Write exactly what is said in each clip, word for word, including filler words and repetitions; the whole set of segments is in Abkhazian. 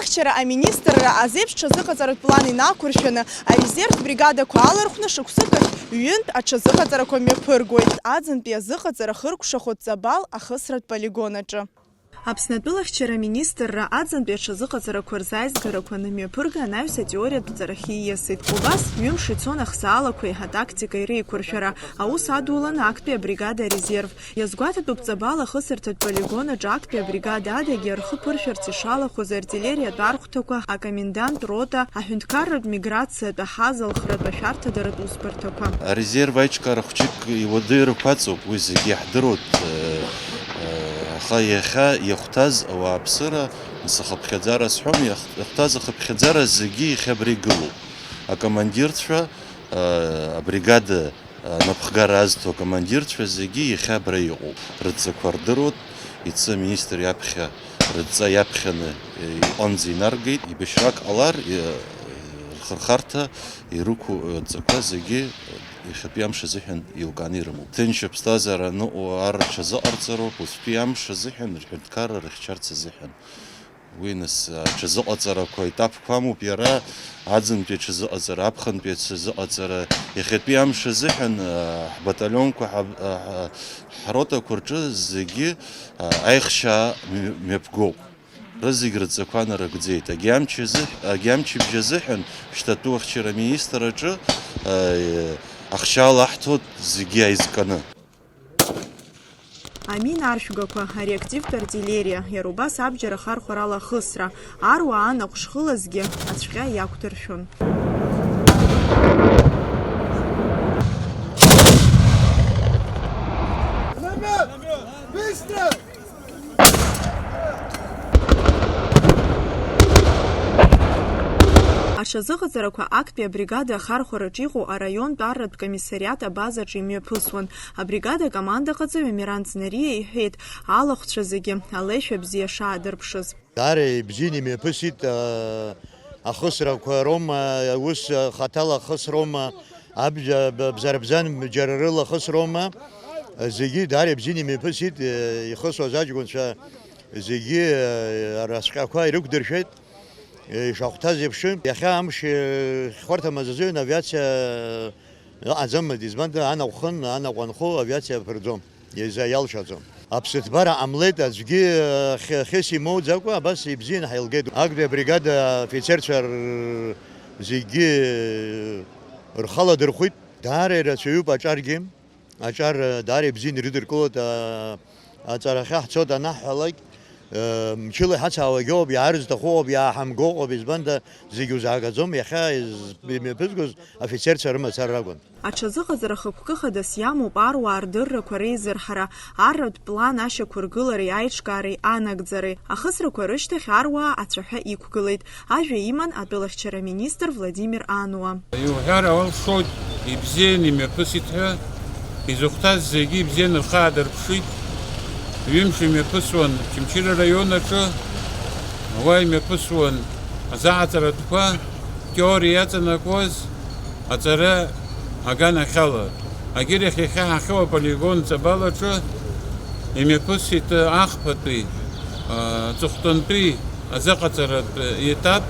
Ахьчара аминистрра азеиԥш ҽазыҟаҵаратә план инақәыршәаны, арезервтә бригадақәа алархәны шықәсык ахь ҩынтә аҽазыҟаҵарақәа мҩаԥыргоит. Аӡынтәи азыҟаҵара хыркәшахоит Ҵабал ахысратә полигон аҿы. Аԥсны атәылахьчара аминистрра аӡынтәи аҽазыҟаҵарақәа рзы аизгарақәа анымҩаԥырга анаҩс атеориатә ҵарахьы ииасит. Убас ҩымш ицон ахсаалақәеи атактикеи реиқәыршәара. Аус адулан актәи абригада арезерв. Иазгәаҭатәуп Ҵабал ахысырҭатә полигон аҿы актәи абригада адагьы рхы ԥыршәарц ишалахәыз артиллериатә архәҭақәа, акомендант рота, аҳәынҭқарратә миграциатә аҳаз алхратә ашәарҭадаратә усбарҭақәа. Арезерв аиҿкаара хәҷык иуадаҩрақәа аҵоуп, уи зегьы иаҳдыруеит. Аха иахьа иахәҭаз ауааԥсыра, нас ахыԥхьаӡара сҳәом, иах-, иахәҭаз ахыԥхьаӡара зегьы иахьа абра игылоуп. Акомандирцәа, абригада анапхгара азҭо акомандирцәа зегьы иахьа абра иҟоуп. Рыдҵақәа рдыруеит, иацы аминистр иаԥхьа, рыдҵа иаԥхьаны, иҟынӡа инаргеит. Еибашьрак ҟалар, рхырхарҭа ирықәу адҵақәа зегьы иахьатәи амш азыҳәан еилкааны ирымоуп. Ҭынч аԥсҭазаара аныҟоу ар рҽазыҟарҵароуп, уаҵәтәи амш азыҳәан, рҳәынҭқарра рыхьчарц азыҳәан. Уи, нас, аҽазыҟаҵарақәа етапқәа амоуп иара, аӡынтәи аҽазыҟаҵара, аԥхынтәи аҽазыҟаҵара, иахьатәи амш азыҳәан, а, ҳбаталионқәа, ҳа-, а, ҳа-, ҳротақәа рҿы зегьы, а, аихшьаа мҩ-, мҩаԥгоуп. Рызегь рыдҵақәа нарыгӡеит. Агьамч азыҳ-, агьамчыбжь азыҳәан шьҭатәу ахьчара аминистр аҿы, а, ахшьаала аҳҭоит зегьы аизканы. Амин аршәгақәа, ареактивтә артиллериа, иара убас абџьар ахархәарала ахысра, аруаа анаҟә шхылазгьы ацәҟьа иақәдыршәон. Аҽазыҟаҵарақәа актәи абригада ахархәараҿ иҟоу араионтә арратә комиссариат абазаҿы имҩаԥысуан. Абригада акомандаҟаҵаҩ Амиран Цнариа иҳәеит, алахәцәа зегьы алеишәа бзиа шаадырԥшыз. Даара ибзианы имҩаԥысит, а, ахысрақәа роума, аус хаҭала ахыс роума, аб-, б-, бзарбзан џьара рыла ахыс роума, зегьы даара ибзианы имҩаԥысит, э, ихысуаз аҷкәынцәа зегьы, э, арасҟьақәа ирықәдыршәеит, э, ишахәҭаз еиԥш. Иахьа амш, э, хьхәарҭа мазазыҩын авиациа ыҟаӡамызт, избан, анаҟә хын, анаҟә анхо авиациа аԥырӡом, иза-, иалшаӡом. Аԥсыҭбара ҟамлеит, аӡәгьы, э, хьы-, хьыс имоуӡакәа, абас ибзианы ҳаилгеит. Актәи абригада афицерцәа р-, зегьгьы, э, рхала дырхәит. Даара ирацәаҩуп аҿаргьы. Аҿар, э, даара ибзианы ирыдыркылоит, а-, аҵарахьы ҳцоит анаҳҳәалак, э, мчыла иҳацаауагьы ыҟоуп, иаарызҭаху ыҟоуп, иааҳамго ыҟоуп, избанда зегьы узаагаӡом, иахьа из-, имҩаԥызгоз афицерцәа рымацара ракәын. Аҽазыҟаҵара хықәкы хадас иамоуп аруаа рдыррақәа реизырҳара, арратә план ашьақәыргылареи аиҿкаареи анагӡареи. Ахысрақәа рышьҭахь аруаа ацәаҳәа иқәгылеит. Ажәа иман атәылахьчара министр Владимир Ануа. Иуҳәар алшоит, ибзианы имҩаԥысит ҳәа, изыхәҭаз зегьы ибзианы рхы аадырԥшит. Ҩымш имҩаԥысуан Очамчыра араион аҿы, уа имҩаԥысуан азаҟаҵаратәқәа, теориа иаҵанакуаз аҵара аганахьала. Агьырахь иахьа ҳахьыҟоу аполигон Ҵабал аҿы имҩаԥысит ахԥатәи, а, аҵыхәтәантәи азыҟаҵаратә етап,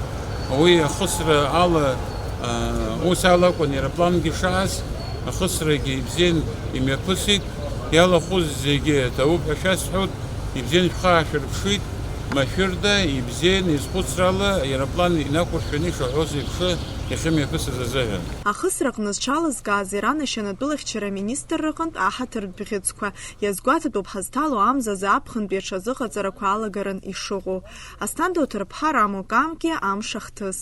уи ахысра ала, а, ус ала акәын, иара аплангьы шааз, ахысрагьы ибзиан имҩаԥысит, иалахәыз зегьы ҭабуп ҳәа шәасҳәоит, ибзиан шәхы аашәырԥшит, машәырда, ибзиан, изхәыцрала, иара аплан инақәыршәаны ишаҳәоз еиԥш иахьымҩаԥысыз азыҳәан. Ахысраҟны зҽалызкааз иранашьан атәылахьчара аминистрраҟынтә аҳаҭыртә бӷьыцқәа. Иазгәаҭатәуп ҳазҭало амзазы аԥхынтәи аҽазыҟаҵарақәа алагаран ишыҟоу. Асҭанда Оҭырԥҳа, Рамо Камкиа, Амш ахҭыс.